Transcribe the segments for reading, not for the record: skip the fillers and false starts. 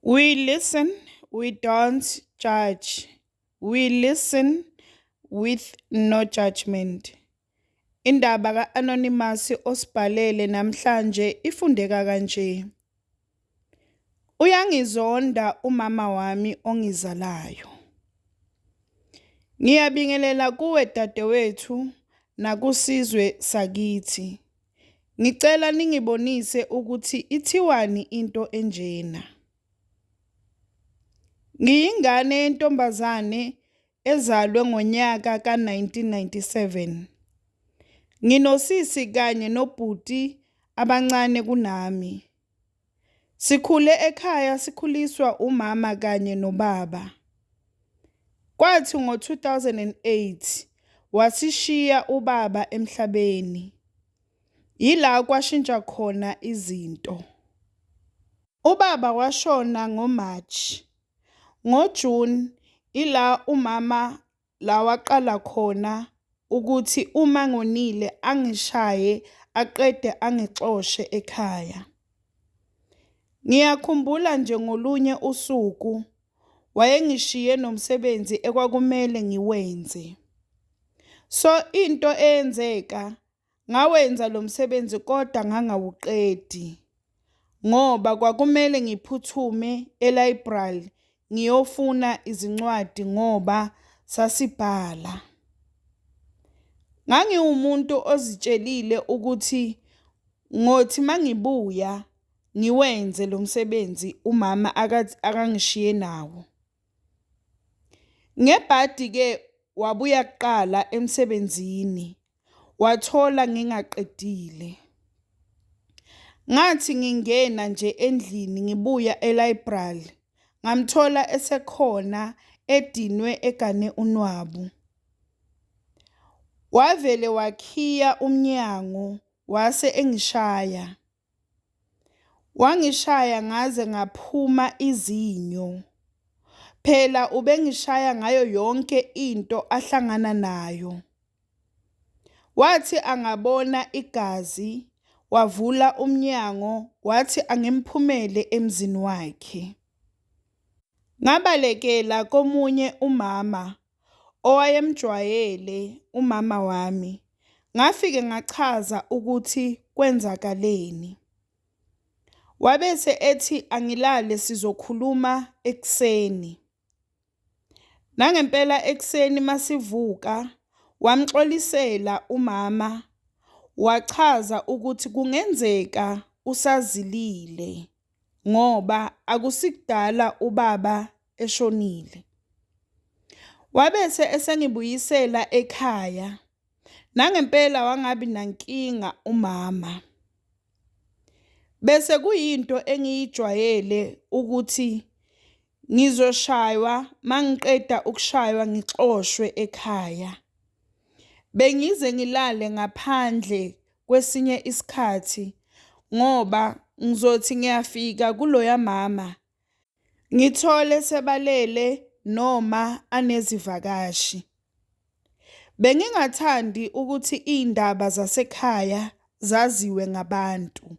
We listen, we don't judge. We listen with no judgment. Indaba ka-Anonymous osibhalele namhlanje ifundeka kanje. Uyangizonda umama wami ongizalayo. Ngiyabingelela kuwe dadewethu nakusizwe sakithi. Ngicela ningibonise ukuthi ithiwani into enjena. Ngiyingane yentombazane ezalwe ngonyaka ka-1997. Nginosisi kanye nobhuti abancane kunami. Sikhule ekhaya sikhuliswa umama kanye nobaba. Kwathi ngo-2008 wasishiya ubaba emhlabeni. Yila kwashintsha khona izinto. Ubaba washona ngoMarch. NgoJune ila umama la waqala khona ukuthi uma ngonile angishaye aqede angixoshe ekhaya. Ngiyakhumbula nje ngolunye usuku wayengishiye nomsebenzi ekwakumele ngiwenze. So into eyenzeka ngawenza lo msebenzi kodwa ngangawuqedi ngoba kwakumele ngiphuthume e-library ngiyofuna izincwadi ngoba sasibhala. Ngangiwumuntu ozitshelile ukuthi ngothi mangibuya ngiwenze lo msebenzi umama akangishiye nawo. Ngebhadi-ke wabuya kuqala emsebenzini wathola ngingaqedile. Ngathi ngingena nje endlini ngibuya e-library ngamthola esekhona edinwe egane unwabu. Wavele wakhiya umnyango wase engishaya. Wangishaya ngaze ngaphuma izinyo. Phela ubengishaya ngayo yonke into ahlangana nayo. Wathi angabona igazi wavula umnyango wathi angimphumele emzini wakhe. Ngabalekela komunye umama owayemjwayele umama wami. Ngafike ngachaza ukuthi kwenzakaleni. Wabese ethi angilale sizokhuluma ekuseni. Nangempela ekuseni masivuka wamxolisela umama wachaza ukuthi kungenzeka usazilile ngoba akusikudala ubaba eshonile. Wabese esengibuyisela ekhaya. Nangempela wangabi nankinga umama. Bese kuyinto engiyijwayele ukuthi ngizoshaywa mangiqeda ukushaywa ngixoshwe ekhaya. Bengize ngilale ngaphandle kwesinye isikhathi ngoba ngizothi ngiyafika kuloya mama ngithole sebalele noma anezivakashi. Bengingathandi ukuthi iy'ndaba zasekhaya zaziwe ngabantu.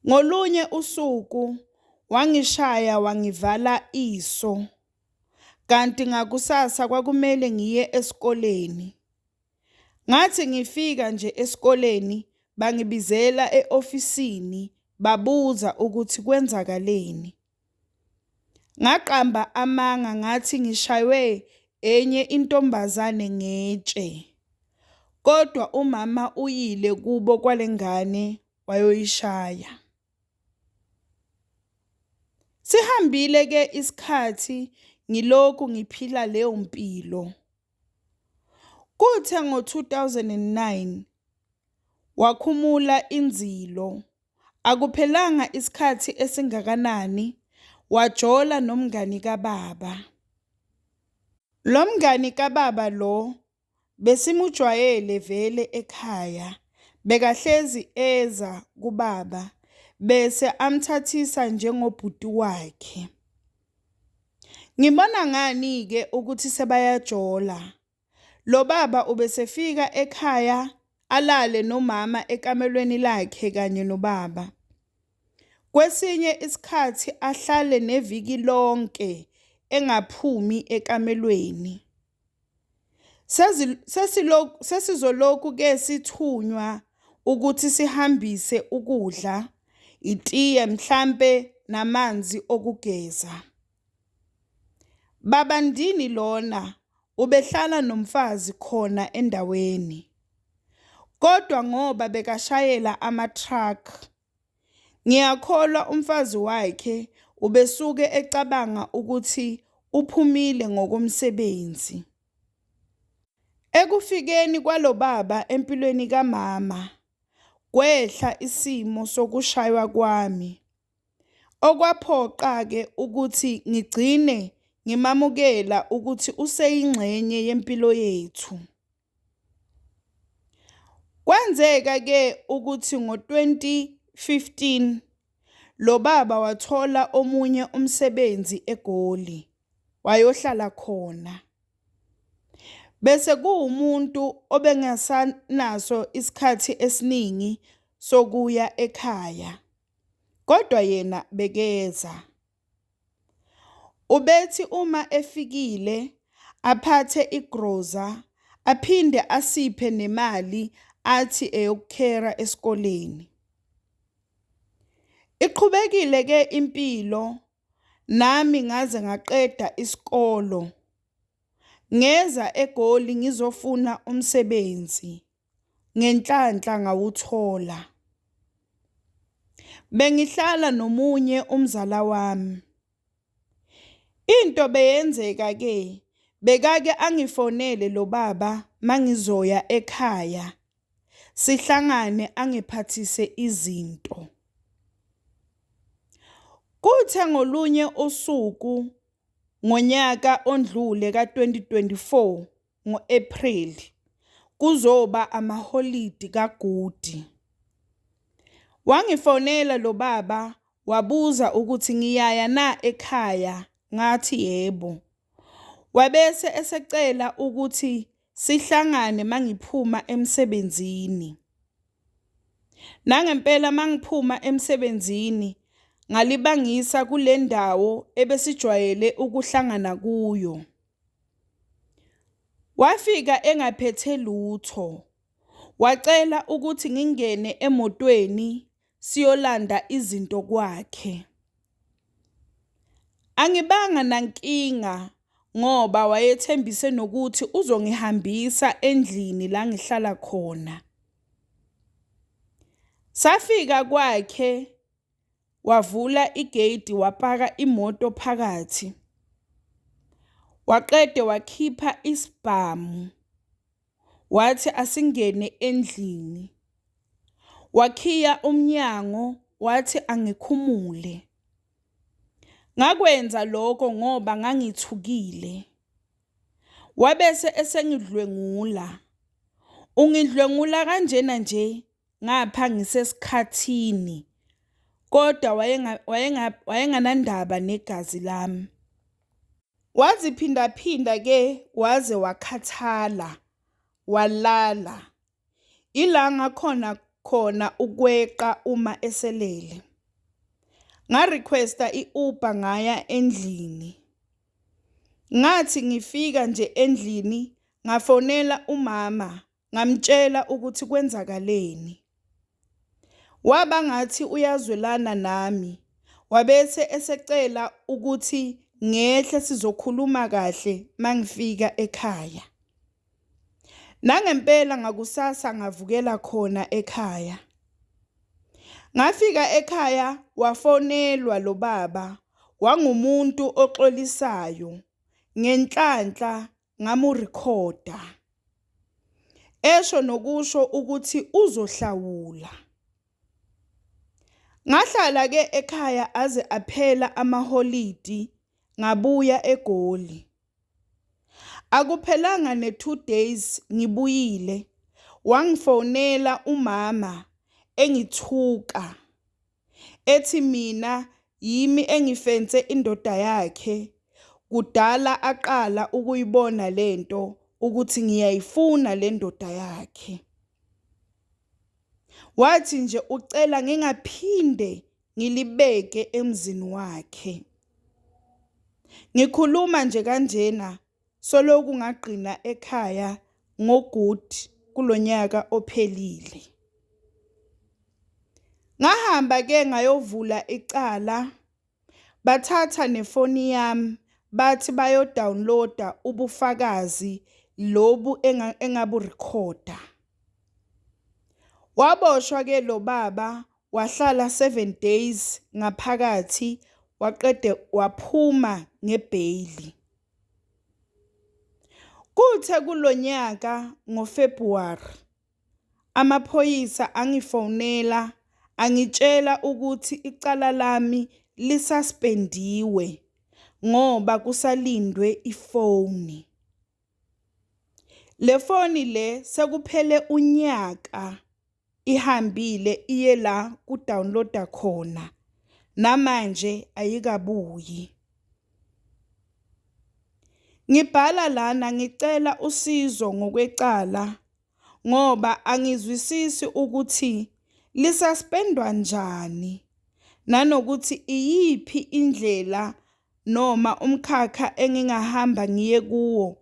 Ngolunye usuku wangishaya wangivala iso, kanti ngakusasa kwakumele ngiye esikoleni. Ngathi ngifika nje esikoleni bangibizela e-ofisini babuza ukuthi kwenzakaleni. Ngaqamba amanga ngathi ngishaywe enye intombazane ngetshe. Kodwa umama uyile kubo kwalengane wayoyishaya. Sihambile ke isikhathi ngilokhu ngiphila leyo mpilo. Kuthe ngo-2009 wakhumula inzilo. Akuphelanga isikhathi esingakanani wajola nomngani kababa. Lo mngani kababa lo besimujwayele vele ekhaya, bekahlezi eza kubaba bese amthathisa njengobhuti wakhe. Ngibona ngani-ke ukuthi sebayajola? Lo baba ubesefika ekhaya alale nomama ekamelweni lakhe kanye nobaba. Kwesinye isikhathi ahlale neviki lonke engaphumi ekamelweni. Sesizolokhu ke sithunywa ukuthi sihambise ukudla, itiye mhlampe namanzi okugeza. Baba ndini lona ubehlala nomfazi khona endaweni, kodwa ngoba bekashayela ama-truck, ngiyakholwa umfazi wakhe ubesuke ecabanga ukuthi uphumile ngokomsebenzi. Ekufikeni kwalobaba empilweni kamama, kwehla isimo sokushaywa kwami, okwaphoqa-ke ukuthi ngigcine ngimamukela ukuthi useyingxenye yempilo yethu. Kwenzeka-ke ukuthi ngo-2015 lo baba wathola omunye umsebenzi eGoli, wayohlala khona. Bese kuwumuntu obengasanaso isikhathi esiningi sokuya ekhaya, kodwa yena bekeza. Ubethi uma efikile aphathe igroza aphinde asiphe nemali athi eyokukhera esikoleni. Iqhubekile ke impilo nami ngaze ngaqeda isikolo. Ngeza eGoli ngizofuna umsebenzi, ngenhlanhla ngawuthola. Bengihlala nomunye umzala wami. Into beyenzeka ke bekake angifonele lo baba mangizoya ekhaya sihlangane angiphathise izinto. Kuthe ngolunye usuku ngonyaka ondlule ka-2024 ngo-Ephreli kuzoba amaholidi kaGudi. Wangifonela lo baba wabuza ukuthi ngiyaya na ekhaya, ngathi yebo. Wabese esecela ukuthi sihlangane mangiphuma emsebenzini. Nangempela mangiphuma emsebenzini ngalibangisa kule ndawo ebesijwayele ukuhlangana kuyo. Wafika engaphethe lutho, wacela ukuthi ngingene emotweni siyolanda izinto kwakhe. Angibanga nankinga ngoba wayethembise nokuthi uzongihambisa endlini la ngihlala khona. Safika kwakhe wavula igeyidi wapaka imoto phakathi. Waqede wakhipha isibhamu wathi asingene endlini. Wakhiya umnyango wathi angikhumule. Ngakwenza lokho ngoba ngangithukile. Wabese esengidlwengula. Ungidlwengula kanjena nje ngapha ngisesikhathini kodwa wayenganandaba negazi lami. Waziphindaphinda ke waze wakhathala walala. Ila ngakhona khona ukweqa uma eselele. Nga-request-a i-Uber ngaya endlini. Ngathi ngifika nje endlini ngafonela umama ngamtshela ukuthi kwenzakaleni. Waba ngathi uyazwelana nami wabese esecela ukuthi ngehle sizokhuluma kahle mangifika ekhaya. Nangempela ngakusasa ngavukela khona ekhaya. Ngafika ekhaya wafonelwa lo baba wangumuntu oxolisayo ngenhlanhla ngamurikhoda. Esho nokusho ukuthi uzohlawula. Ngahlala ke ekhaya aze aphela amaholidi ngabuya eGoli. Akuphelanga ne-2 days ngibuyile wangifonela umama engithuka ethi mina yimi engifense indoda yakhe kudala aqala ukuyibona lento ukuthi ngiyayifuna le ndoda yakhe. Wathi nje ucela ngingaphinde ngilibeke emzini wakhe. Ngikhuluma nje kanjena soloku ngagqina ekhaya ngoGood kulonyaka ophelile. Ngahamba ke ngayovula icala, bathatha nefoni yami bathi bayodownloada ubufakazi lobu engaburekhoda. Waboshwa ke lo baba wahlala 7 days ngaphakathi waqede waphuma ngebheyili. Kuthe kulonyaka ngoFebruwari amaphoyisa angifonela angitshela ukuthi icala lami lisaspendiwe ngoba kusalindwe ifoni. Le foni le sekuphele unyaka ihambile iye la kudownloada khona, namanje ayikabuyi. Ngibhala lana ngicela usizo ngokwecala ngoba angizwisisi ukuthi lisaspendwa njani nanokuthi iyiphi indlela noma umkhakha engingahamba ngiye kuwo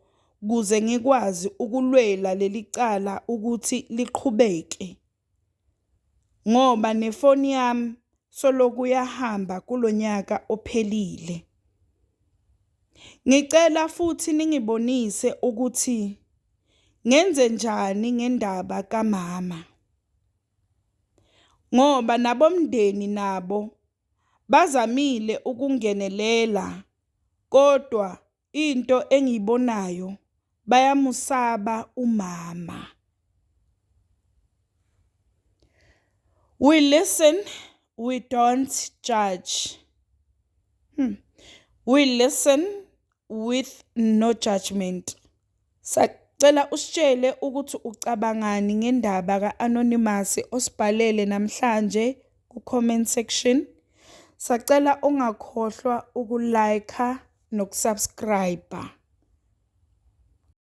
kuze ngikwazi ukulwela leli cala ukuthi liqhubeke ngoba nefoni yami soloku yahamba kulonyaka ophelile. Ngicela futhi ningibonise ukuthi ngenzenjani ngendaba kamama ngoba nabomndeni nabo bazamile ukungenelela kodwa into engiyibonayo bayamusaba umama. We listen, we don't judge. We listen with no judgment. Sacela usitshele ukuthi ucabangani ngendaba ka-Anonymous osibhalele namhlanje ku-comment section. Sacela ungakhohlwa ukulike nokusubscribe.